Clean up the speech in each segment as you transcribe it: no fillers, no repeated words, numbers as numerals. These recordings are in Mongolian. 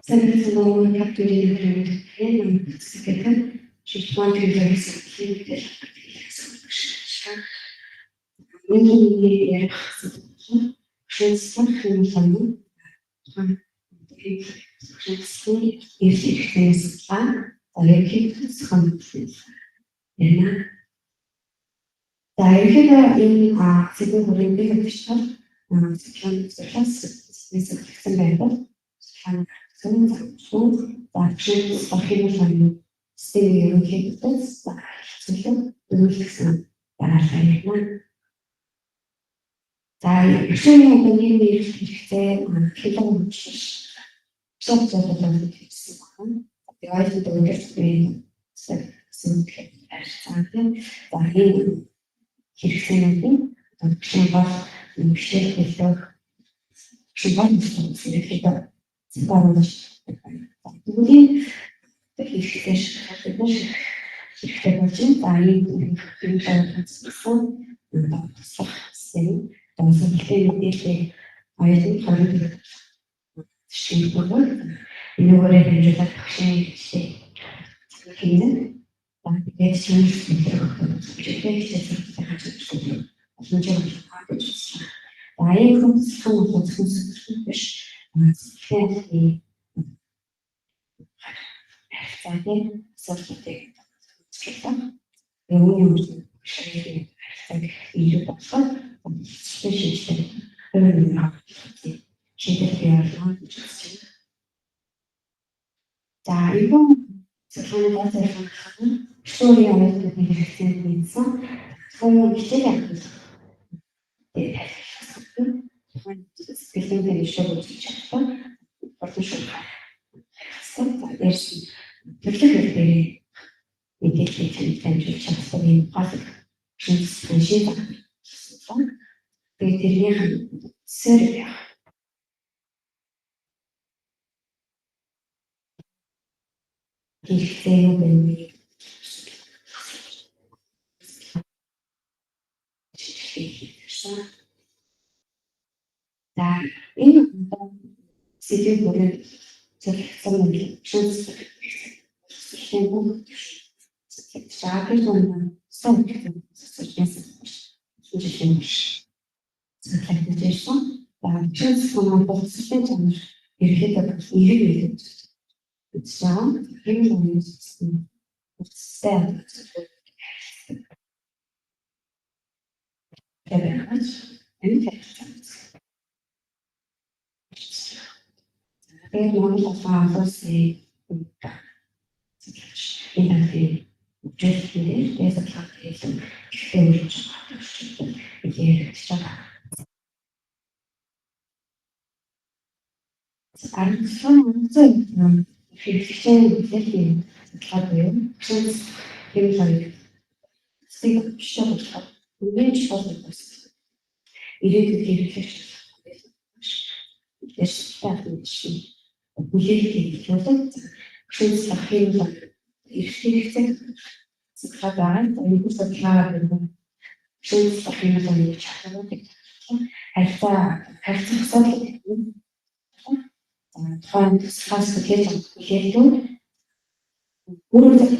Сайн капturing гэдэг шилжүүлэн төлөвлөсөн мэдээлэл. Миний ярих шилжүүлэх юм шилжүүлсэн эрхтэй судалгаа ерөнхийдөө ярина. За, ерөнхийдөө энэ сэдвийн хүрээнд би бичсэн судалгааны судалгаас зөвлөсөн байдаг. Судалгааны зүүн зүүн за шилжүүлэх юм системийн ерөнхийдөө зөвлөх зөвлөсөн дараалал ярина. За, жишээ нь одоо нийгмийн хэрэгцээ хэлэн хөгжил зөвлөлт хийсэн байна. Тэгээ ойлгоод өгөх би харилцаа тийм. За, энэ хэрэгцээнүүдийн одоо бишин бол бишээ хэлэх бишин бол ерөнхийдөө зөвхөн тэгвэл хэрэгцээ хэрэгтэй болж байна. За, энэ хэрэгцээ туслах систем одоо сургуулийн мэдээллийг оюутны 24 шийдвэр энүүгээрээ дамжуулаад багшийн хичээл хийнэ. За, тэгээд шинжлэх мэдлэг хичээл сургуулийн хичээл боломжтой болох гэж байна. За, ийм хүн бол зөвхөн сургууль биш. Сэтгэлийн харилцааны асуудлуудыг зөвлөлөө. Тэгээд үүний үр харилцааг илүү болгоход шинжлэх шийдэл бий болгоно гэж үзэж байна. За, энэхүү судалгааны гол зорилго нь бишүүрийн оюутнуудын хэрэгцээнд нийцсэн тухайн хичээлийн хангалттай тайлбарлах. Тухайн сэтгэлийн бишүүр үзүүлж чадах боломж хэрэгтэй. За, дээрс нь төлөв хэлбэрийн мэдээллийг танд дамжуулж чадах юм гол шинжлэх судалгаа. Тэгээд тэрнийх нь үндсээр явах. Хэрэгцээ юу вэ? За, энэ сэдвийг бүрэн зөвлөсөн шинжлэх бүх шаардлага шинжлэх зөвлөгдөж ирсэн. За, шинжлэх боловсролын чанар ерөнхийдөө эерэг нөлөөж үзэж байгаа. Энэ үеийн үстэй энэ харилцаа. Тэгээд Монгол олон улсын энэ талын хөгжүүлэлтэн дээр тэгээд судалгаа хийсэн ихтэй үргэлж яригдж байгаа. Аргачлал үнцэн хэрэглэгчийн мэдээллийн судалгаа буюу хэвлэл оюут цэцэг биш болохоор үнэн чухал бас ирээдүйд хэрэглэгч шиг хүлээлт хийлгүүлэх шинжлэх хэвлэл эрх хэрэгцээ судалгаа байгаа. Энэ судалгаа шинжлэх хэвлэл оюут чанаруудыг харилцаа харьцах асуудал тухайн тусгаас хүлээж авах хүлээлтүүд бүрэн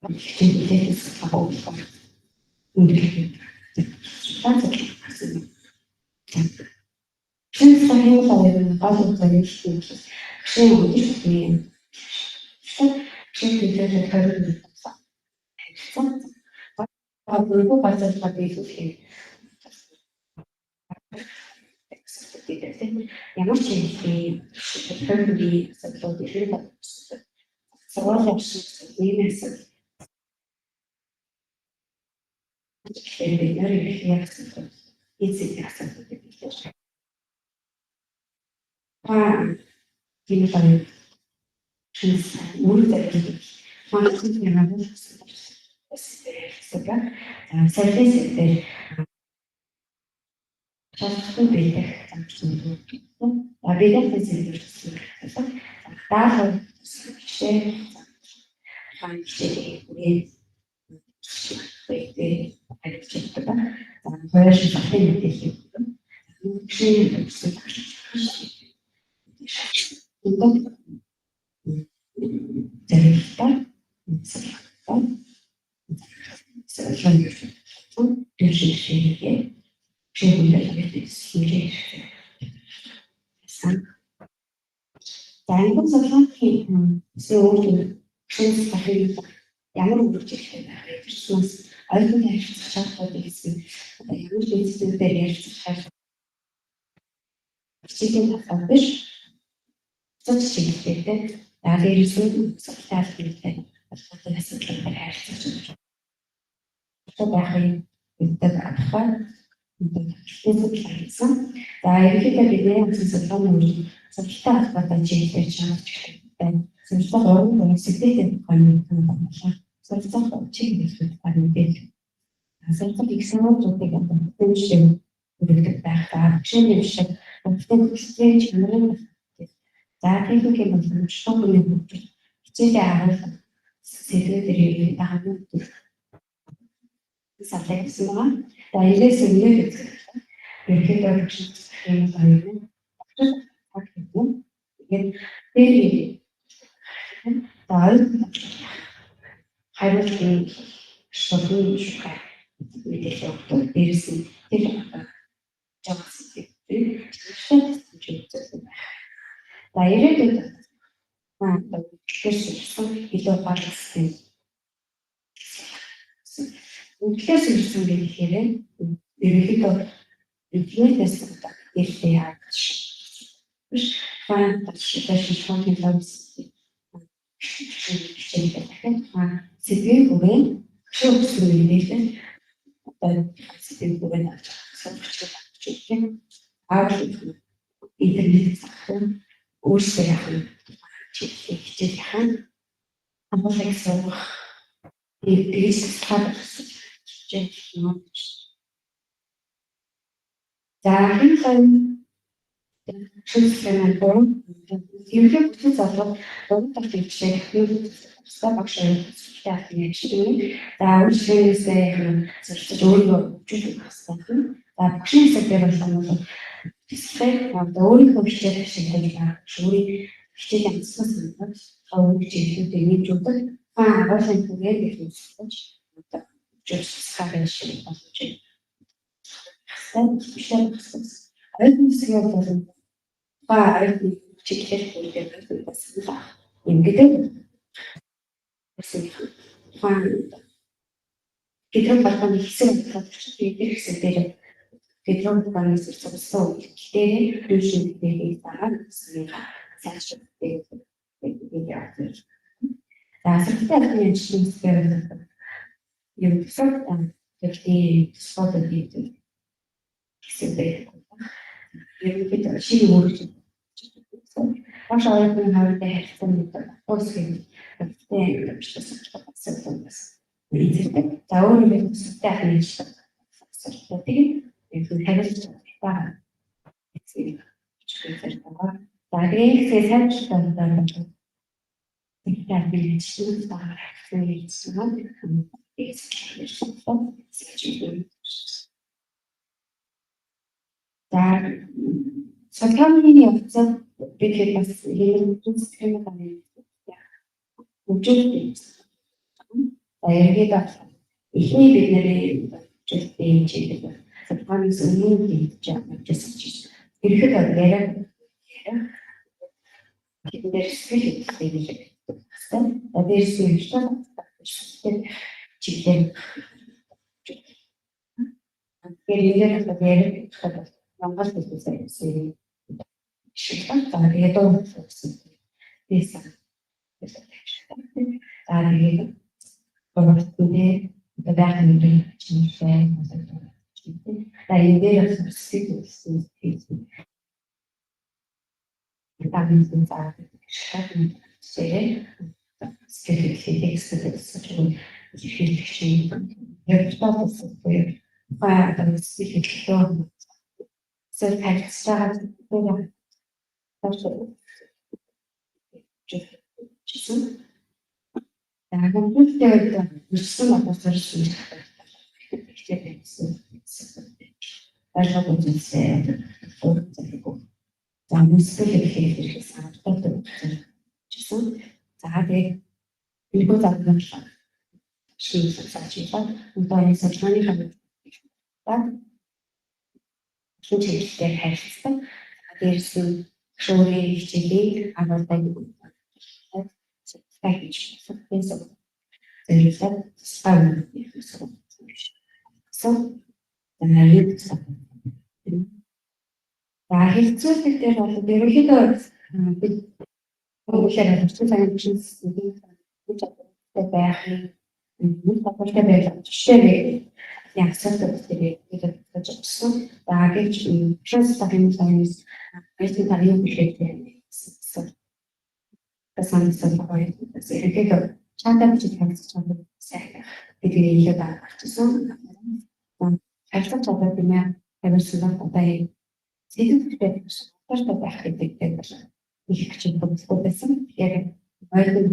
хүлээлт судалгаа өндөрлөх. Шинжлэх хэвлэл гол зорилго нь шинэ өдөр тутмын шинэ төлөөлөл 21 харилцан гол гол зорилгоо биелүүлэх ямар ч хэлний хувийн асуудлууд илүү сургуулийн ашиг нийгмийн асуудал тэгэхээр бид нар эрхийн асуудал эцэг асуудлуудыг билээ. Тийм л үр зорилго Монголын ямар сервис дээр шалгалтын бэлдэх замчлан бэлдэх зэрэг даалгавар жишээ хаан хичээлийг үрээ ажиллаж байгаа. За, хоёр шалгалтын мэдээлэл шинэ Мундаг зорилготой шийдвэр. За, англи судалгааны үсгийн үр дүн ямар үргэлжлэлтэй байх вэ? Тэр бас оюутантай харилцах шаардлагуудыг хэсэг одоо ямар зүйлсүүдээр ярилцах шаардлага хичээлийн талаар биш, бусад чиглэлтэй. За, дээрээс нь судалтай албатай холбоотой асуудлуудаар харилцах байх юм гэдэг тухай судалгаа хийсэн. За, ерөнхийдөө бидний үндсэн судалгааны үр судалтай холбоотой чиглэлээр чанарч байна. Суралцах уран буюу сэдвийн тухай мэдэн байна. Суралцах чиглэл тухай мэдээлэл. Суралцах экспериментуудыг одоо бүтэмжтэй хүргэдэг байх. За, багшийн дэвшиг, бүтэн хөтөлбөрийн чанарын. За, техникийн боломжтой хүний хөгжил, хичээлийн агуулга сэдвүүдээр ерөнхийдөө хамгийн салаа гэсэн байгаа. За, энэс өмнө ерөнхийдөө багш юм байна. Багш цаг гэдэг. Тэгээд дээр за хариултын шугам шугай мэдээлэл өгдөг. Дээрээс нь тэр одоо жавс гэдэг үзүүлсэн байх. За, ирээдүйд тэгэхээр суурьсан илүү гол систем. Үнэхээр суурьсан гэхээр ерөнхийдөө интернетээс одоо мэдээлэл яаж биш файл шинжилгээ технологи хичээл дахиад сэдвийн хүрээ хөшөө өгсөн мэдээлэл одоо сэдвийн хүрээ авч сурч авч тийм аавал интернет зах өөрсдөө яах нь хичээл яах нь агуулгыг сурах тэгж хичээл. За, энэ шүүслийн маань гурван ерөнхий бүтэн залуу гурван дахь хичээл тусдаа багш оюутнуудтай авах ажил. За, үйлчлэгнээсээ сурчиж өөрийгөө хөгжүүлэх хэрэгтэй. За, багшийн хэсэг дээр бол төсөлтэй одоо өөрийнхөө хичээл ашиглаж байгаа. Өөрийн хичээл амжсан санагдаж өөрийн хичээлүүдийг нэмж өгдөг. Тухайн агуулгын түгээд их нөхцөлж одоо хөгжүүлэх шиг боломж. Хэсэг биш. Оюутны хэсгийн бол тухайн оюутны чиглэл бүрдээ бас юм гэдэг. Тухайн гидрон болгоны хэсэг болохоор тэр хэсэг дээр гидрон болгоны сурсан үйлдэлээр дүүшин мэдээллийг дагаад сайжруулах гэдэг явуулж. За, сургалтын албаны ажлын хэсгээр юм тусаад төрлийн тусгай хийдэг хэсэг байдаг. Ерөнхийдөө шинэ өөрчлөлт багш оюутны хоорондын харилцааны гэдэг хэрэгтэй асуудал бас эзэрдэг. За, өөр юм төсөлтэй ахны ажил асуудлуудыг хариулж байгаа хэсгийг чиглэлээр байгаа. За, тэгээд хэсгээ сайжруулах хэрэгтэй ажил байгаа хийсэн. За, судалгааны явцад бид хэд бас хэвэн сэтгэл зүйн хөгжүүлэлт. За, ерөнхийдөө эхний бидний хөгжүүлэлтийн чиглэл судалгааны өмнө хийж явж чинь. Ерөнхийдөө яриа тэднэр сэтгэл хөдлөлтийг илэрхийлэх хэрэгтэй. За, дээрс нь чиглэл. Тэгэхээр энэ дээр яриа Монгол хэлээр гэсэн шиг. За, тэгээд дуу гэсэн. Тийсэн. За, тэгээд гурван одоо байх нэрийг чимээ. За, энэ дээр бас сэтгэл хөдлөсөн хийсэн. Тагнсан цаа шээ. Сэтгэл хөдлөлийг сэтгэл илэрхийлэх чинь явдал буюу одоо сэтгэл хөдлөлтөө эсвэл харилцаж байгаа зүйлээ. За, компьютертэй үед өссөн боловсруулсан хичээл байсан. Ойлгоогүй зүйлсээ зөвхөн. За, мөсгөл гэхээр ихэс амартай гэсэн. За, тэгээд энэхүү загвар шинэ сажила одоо энэ судалгааны хамт шинэ чиглэлээр харилцдаг. Дээрс нь шүүрийн хичээлийг агуулдаг судалгаа хийж байна. Зориулаад тусгай сургууль. За, хэлцүүлэг дээр бол ерөнхийдөө бид хөгжлөөр орчин цагийн түвшин байх нэг тодорхой байх жишээ байх асуудал дээр хэлж өгсөн. За, гэвч түвшин цагийн байшин тань юу хэлээд гэсэн. Санасан гоё. Ерөнхийдөө чатаар бичиж харилцаж байгаа сайн гэдгийг илүү дагарчсан. Харилцах чадвар тийм ээ. Тамирсан одоо сэтгэл хөдлөлтэй байх гэдэг дээр бол их хичээл төгсгөө байсан. Тэгэхээр ойлон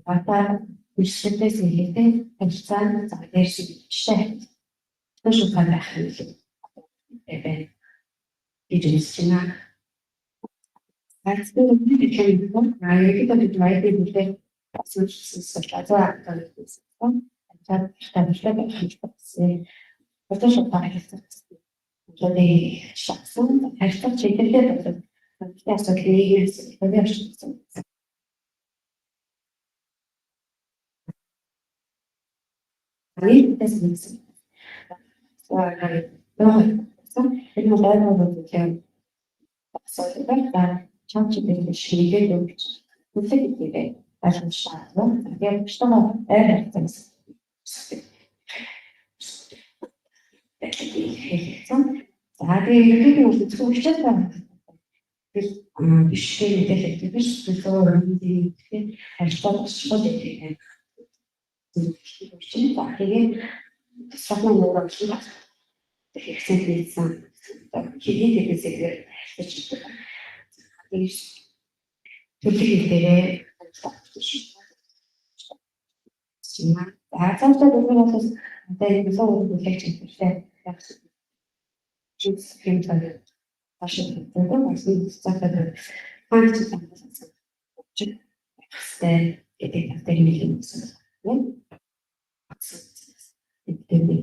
бата бишрэлээс илүүтэй харилцаа, за, дээр шиг жишээ шугам байх юм л байна гэж үзэж байна. Харилцааны үйл юм аа ерөнхийдөө бид баярыг хүлээх асуудал гэсэн. Тавьтай байх хэрэгтэй. Одоо шугам харилцах зүйлийг шатсан харилцах чиглэлээр бол асуудал нийгмийн асуудал орчуулсан. Нийтдээ нэгсэн. Энэ бол ойлгомжтой зүйлээ асуудал чам чиглэл шигээд өгч хүлээх гэдгийг ойлгомжтой. Тэгэхээр бусдаа ойр харилцаа гэсэн. Хэлсэн. За, тэгээ ерөнхийдөө бол зөвхөн хичээл байна. Тэр биш мэдээлэл биш зөвхөн тэгэхээр харилцаа босгоод байдаг. За, тэгээд тусгай нөгөө хэрэгцээ хийсэн хэдий тэрээсээ харилцаж идэг. Тэгээд төлөв хэл дээрээ ажиллах. За, цаашдаа бид нар бол одоо энэ билүү хүлээх чиглэлтэй яг юм цаг цаашаа гэдэг бас цаашаа функц самбасан байх хэрэгтэй гэдэг тал дээр нэг юм гэсэн. Тэгээд нэг